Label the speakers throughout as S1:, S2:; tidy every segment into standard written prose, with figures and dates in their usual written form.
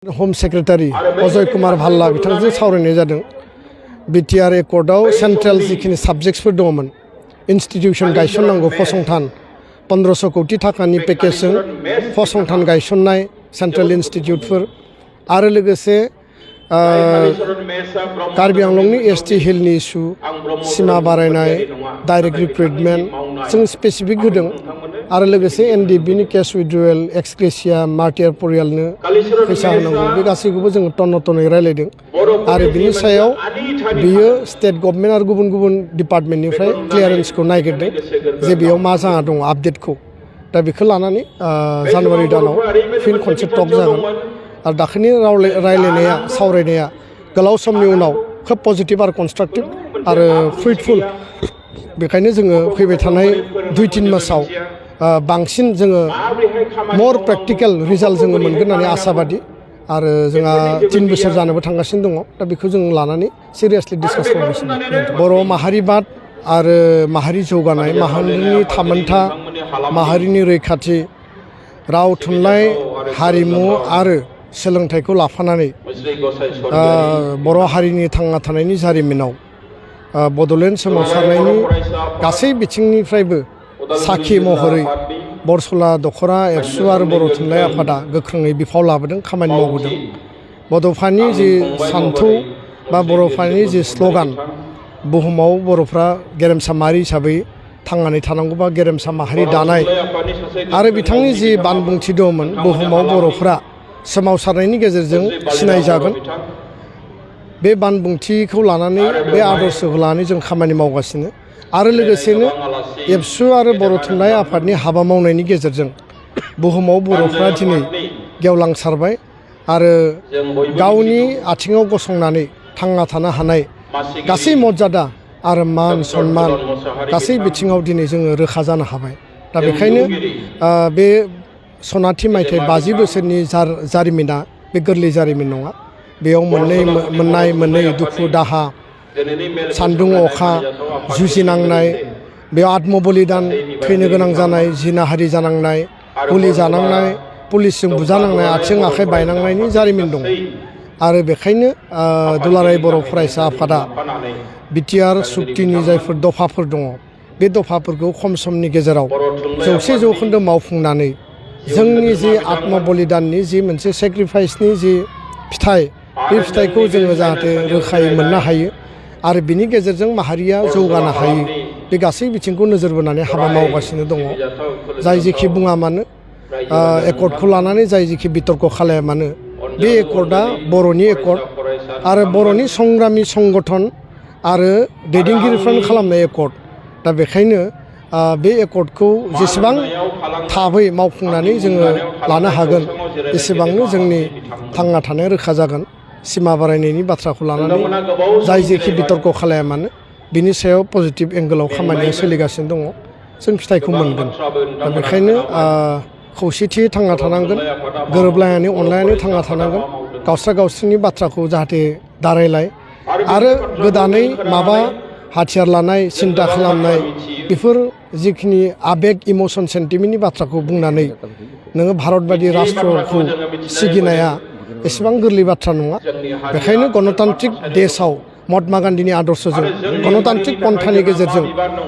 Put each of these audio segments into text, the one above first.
S1: होम सेक्रेटारि अजय कुमार भाल्ला बिथांजों सावरायनाय जादों। बिटिआर एकर्डआव सेन्ट्रेल जिखिनि साबजेक्ट्सफोर दङमोन, इन्स्टिटिउसन गायसननांगौ फसंथान 1500 कोटी थाखानि पेकेजजों फसंथान गायसननाय सेन्ट्रेल इन्स्टिटिउटफोर आरो लोगोसे कार्बि आंलंनि एसटि हिलनि इस्यु, सिमा बारायनाय, डाइरेक्ट रिक्रुटमेन्ट जों स्पेसिफिक होदों आरो लोगोसे एनडिबिनि केस उइड्रवेल, एक्सग्रेसिया, मार्टियार परियालनो फैसा होनांगौ, बे गासैखौबो जों टनै रायलायदों आरो बिनि सायाव बियो स्टेट गभर्नमेन्ट आरो गुबुन गुबुन डिपार्टमेन्टनिफ्राय क्लियारेन्सखौ नागिरदों जे बेयाव मा जाना दं आपडेटखौ। दा बेखौ लानानै जानुवारि दानाव फिन खनसे टक जागोन आरो दाखालि रायलायनाया सावरायनाया गोलाव समनि उनाव खोब पजिटिभ आरो कनस्ट्राक्टिभ आरो फ्रुइटफुल। बेखायनो जोङो फैबाय थानाय 2-3 मासाव बांसिन जोङो मर प्रेक्टिकेल रिजाल्ट जोङो मोनगोन होननानै आसाबादि आरो जोंहा 3 बोसोर जानोबो थांगासिनो दङ। दा बेखौ जों लानानै सिरियासलि डिसकास खालामगासिनो। बर' माहारिबाद आरो माहारि जौगानाय, माहारिनि थामोनथा, माहारिनि रैखाथि, राव थुनलाइ, हारिमु आरो सोलोंथाइखौ लाफानानै बर' हारिनि थांना थानायनि जारिमिनाव बड'लेण्ड सोमावसारनायनि गासै बिथिंनिफ्रायबो साखि महरै बरसला दख'रा एबसु आरो बर' थुनलाइ आफादा गोख्रोङै बिफाव लाबोदों, खामानि मावबोदों। बड'फानि जि सान्थौ बा बर'फानि जि स्ल'गान, बुहुमाव बर'फ्रा गेरेमसा माहारि हिसाबै थांनानै थानांगौबा गेरेमसा माहारि दानाय आरो बिथांनि जि बानबुंथि दंमोन, बुहुमाव बर'फ्रा सोमावसारनायनि गेजेरजों सिनायजागोन, बे बानबुंथिखौ लानानै बे आदर्शखौ लानानै जों खामानि मावगासिनो आरो लोगोसेनो एबसु आरो बर' थुनलाइ आफादनि हाबा मावनायनि गेजेरजों बुहुमाव बर'फ्रा दिनै गेवलांसारबाय आरो गावनि आथिङाव गसंनानै थांना थानो हानाय गासै मर्यादा आरो मान सन्मान गासै बिथिङाव दिनै जोङो रोखा जानो हाबाय। दा बेखायनो बे सनाथि मायथाइ 50 बोसोरनि जारिमिना बे गोरलै जारिमिन नङा। बेयाव मोननाय मोननै दुखु दाहा, सान्दुं अखा, जुजिनांनाय, बेयाव आत्म बलिदान, थैनो गोनां जानाय, जिनाहारि जानांनाय, गुलि जानांनाय, पुलिसजों बुजानांनाय, आथिं आखाइ बायनांनायनि जारिमिन दङ आरो बेखायनो दुलाराय बर' फरायसा आफादा बिटिआर सुक्तिनि जायफोर दफाफोर दङ, बे दफाफोरखौ खम समनि गेजेराव 100% मावफुंनानै जोंनि जि आत्म बलिदाननि जि मोनसे सेक्रिफाइसनि जि फिथाइ, बे फिथाइखौ जोङो जाहाथे रोखायै मोननो हायो आरो बिनि गेजेरजों माहारिया जौगानो हायो, बे गासै बिथिंखौ नोजोर बोनानै हाबा मावगासिनो दङ। जाय जेखि बुङा मानो, एकर्डखौ लानानै जाय जेखि बितर्क खालाया मानो, बे एकर्डआ बर'नि एकर्ड आरो बर'नि संग्रामि संगठन आरो दैदेनगिरिफ्रानो खालामनाय एकर्ड। दा बेखायनो बे एकर्डखौ जेसेबां थाबै मावफुंनानै जोङो लानो हागोन, एसेबांनो जोंनि थांना थानाया रोखा जागोन। सिमा बारायनायनि बाथ्राखौ लानानै जाय जेखि बितर्क खालाया मानो, बिनि सायाव पजिटिभ एंगोलाव खामानिया सोलिगासिनो दङ, जों फिथाइखौ मोनगोन। दा बेखायनो खौसेथियै थांना थानांगोन, गोरोबलायनानै अनलायनानै थांना थानांगोन, गावस्रा गावस्रिनि बाथ्राखौ जाहाथे दारायलाय आरो गोदानै माबा हाथियार लानाय, सिन्था खालामनाय, बेफोर जिखिनि आबेग, इम'सन, सेन्टिमेन्टनि बाथ्राखौ बुंनानै नोङो भारत बायदि राष्ट्रखौ सिगिनाया एसेबां गोरलै बाथ्रा नङा। बेखायनो गणतान्त्रिक देशआव महात्मा गान्धीनि आदर्शजों, गणतान्त्रिक पन्थानि गेजेरजों,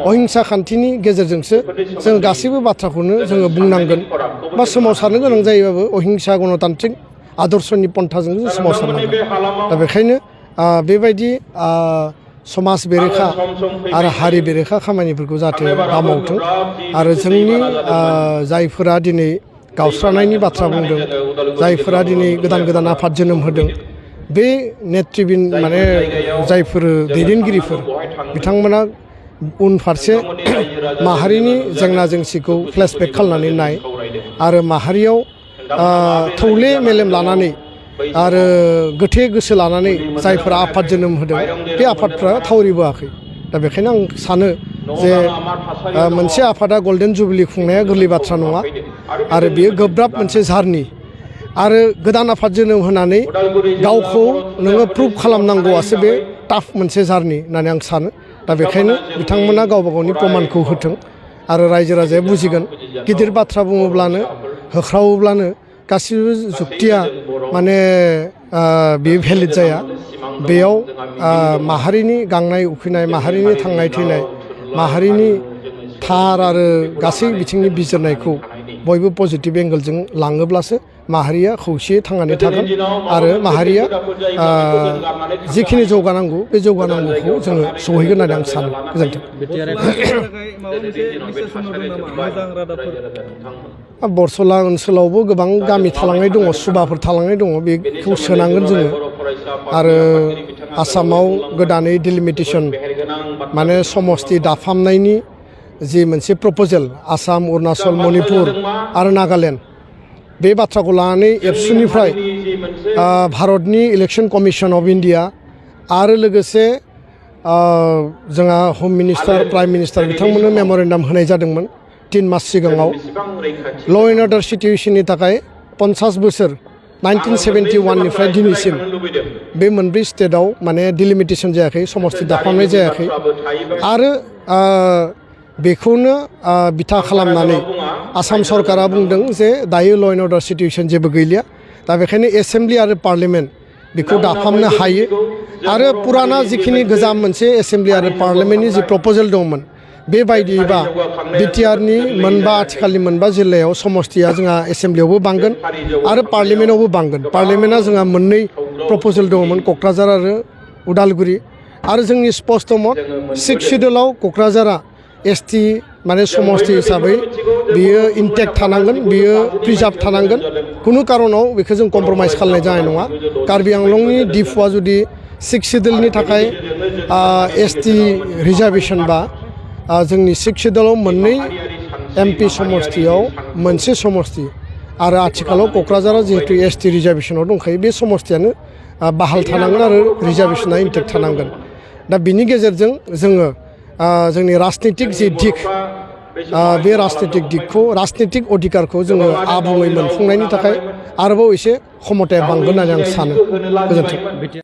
S1: अहिंसा खान्थिनि गेजेरजोंसो जों गासैबो बाथ्राखौनो जोङो बुंनांगोन बा सोमावसारनो गोनां जायोबाबो अहिंसा गणतान्त्रिक आदर्शनि पन्थाजों जों सोमावसारनांगोन। दा बेखायनो बेबायदि समाज बेरेखा आरो हारि बेरेखा खामानिफोरखौ जाहाथे दामावथों आरो जोंनि जायफोरा दिनै गावस्रानायनि बाथ्रा बुंदों, जायफोरा दिनै गोदान आफाद जोनोम होदों, बे नेतृबिन माने जायफोर दैदेनगिरिफोर, बिथांमोना उनफारसे माहारिनि जेंना जेंसिखौ फ्लेशबेक खालामनानै नाय आरो माहारियाव थौले मेलेम लानानै आरो गोथे गोसो लानानै जायफोरा आफाद जोनोम होदों, बे आफादफ्रा थावरिबोआखै। दा बेखायनो आं सानो जे मोनसे आफादा गल्डेन जुबिलि खुंनाया गोरलै बाथ्रा नङा आरो बेयो गोब्राब मोनसे जार्नि आरो गोदान आफाद जोनोम होनानै गावखौ नोङो प्रुभ खालामनांगौआसो बे टाफ मोनसे जार्नि होननानै आं सानो। दा बेखायनो बिथांमोना गावबा गावनि प्रमाणखौ होथों आरो रायजो राजाया बुजिगोन। गिदिर बाथ्रा बुङोब्लानो, होख्रावोब्लानो गासिबो जुक्तिया माने बेयो भेलिड जाया बेयाव माहारिनि गांनाय उखैनाय माहारिनि थांनाय थैनाय माहारिनि थार आरो गासै बिथिंनि बिजिरनायखौ बयबो पजिटिभ एंगलजों लाङोब्लासो माहारिया खौसेयै थांनानै थागोन आरो माहारिया जिखिनि जौगानांगौ बे जौगानांगौखौ जोङो सहैगोन होननानै आं सानो गोजोन्थों। बरसला ओनसोलावबो गोबां गामि थालांनाय दङ सुबाफोर थालांनाय दङ बेखौ सोनांगोन जोङो आरो आसामाव गोदानै डिलिमिटेसन माने समस्ति दाफामनायनि जि मोनसे प्रप'जेल आसाम अरुणाचल मणिपुर आरो नागालेण्ड बे बाथ्राखौ लानानै एबसुनिफ्राय भारतनि इलेक्सन कमिसन अफ इन्डिया आरो लोगोसे जोंहा हम मिनिस्टार प्राइम मिनिस्टार बिथांमोननो मेम'रेन्डाम होनाय जादोंमोन 3 मास सिगाङाव ल' एन्ड अर्डार सिटुएसननि थाखाय 50 बोसोर 1971 निफ्राय दिनैसिम बे मोनब्रै स्टेटआव माने डिलिमिटेसन जायाखै समस्ति दाफामनाय जायाखै आरो बेखौनो बिथा खालामनानै आसाम सरकारा बुंदों जे दायो ल' एन्ड अर्डार सिटुएसन जेबो गैलिया दा बेखायनो एसेम्ब्लि आरो पार्लियामेन्ट बेखौ दाफामनो हायो आरो पुराना जिखिनि गोजाम मोनसे एसेम्ब्लि आरो पार्लियामेन्टनि जि प्रप'जेल दंमोन बेबायदियैबा बिटिआरनि मोनबा आथिखालनि मोनबा जिल्लायाव समस्तिया जोंहा एसेम्ब्लियावबो बांगोन आरो पार्लियामेन्टआवबो बांगोन पार्लियामेन्टआ जोंहा मोननै प्रप'जेल दंमोन क'क्राझार आरो उदालगुरि आरो जोंनि स्पष्ट मत 6 सिडुलाव क'क्राझारा एसटि माने समस्ति हिसाबै बियो इनटेक्ट थानांगोन बियो प्रिजार्भ थानांगोन खुनु कारनाव बेखौ जों कमप्रमाइज खालामनाय जानाय नङा कार्बि आंलंनि डिफुआ जुदि 6 सिडुलनि थाखाय एसटि रिजार्भेसन बा जोंनि 6 सिडुलाव मोननै एमपि समस्तियाव मोनसे समस्ति आरो आथिखालाव क'क्राझाराव जिहेतु एसटि रिजार्भेसनाव दंखायो बे समस्तियानो बाहाल थानांगोन आरो रिजार्भेसना इनटेक्ट थानांगोन दा बिनि गेजेरजों जोङो जोंनि राजनितिक जि दिग बे राजनितिक दिगखौ राजनितिक अधिकारखौ जोङो आबुङै मोनफुंनायनि थाखाय आरोबाव एसे क्षमताया बांगोन होननानै आं सानो गोजोन्थों।